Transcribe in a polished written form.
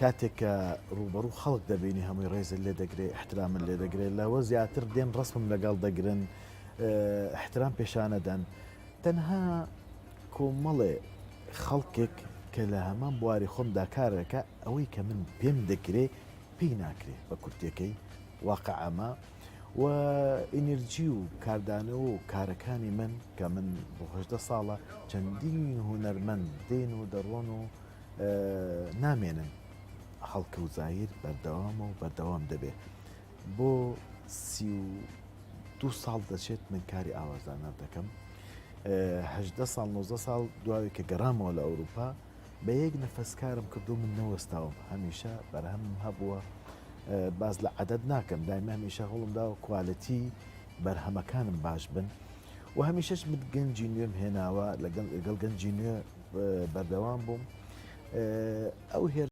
کاتێک کە ڕووبەڕوو خەڵک دەبینی هەمووی ڕێزت لێ دەگرێ ئیحترامت لێ دەگرێ لەوە زیاتر دێن ڕەسمم لەگەڵ دەگرن ئیحترام پێشانەدەن تەنها کۆمەڵێ خەڵکێک کە لە هەمان بواری خۆمدا کار دەکا ئەوەی کە من پێم دەکرێ پێی ناکرێ بە کورتیەکەی واقع ئەمە و ئینرجی و کاردانەوە و کارەکانی من کە من بۆ 18 ساڵە چەندین هونەرمەند دێن و دەڕۆن و نامێنن هەڵکەوت زاهیر بەردەوامە و بەردەوام دەبێ بۆ 32 ساڵ دەچێت من کاری ئاوازدانەر دەکەم 18 ساڵ 19 ساڵ دواوی کە گەڕامەوە لە ئەوروپا بە یەک نەفەس کارم کردو من نەوەستاوم هەمیشە بەرهەمم هەبووە باز لە عدد ناکەم دایمە هەمیشە هەوڵم داوە quality بەرهەمەکانم باش بن و هەمیشەش من گەنجی نوێم هێناوە لەگەڵ گەنجی نوێ بەردەوام بووم ئەو هێر.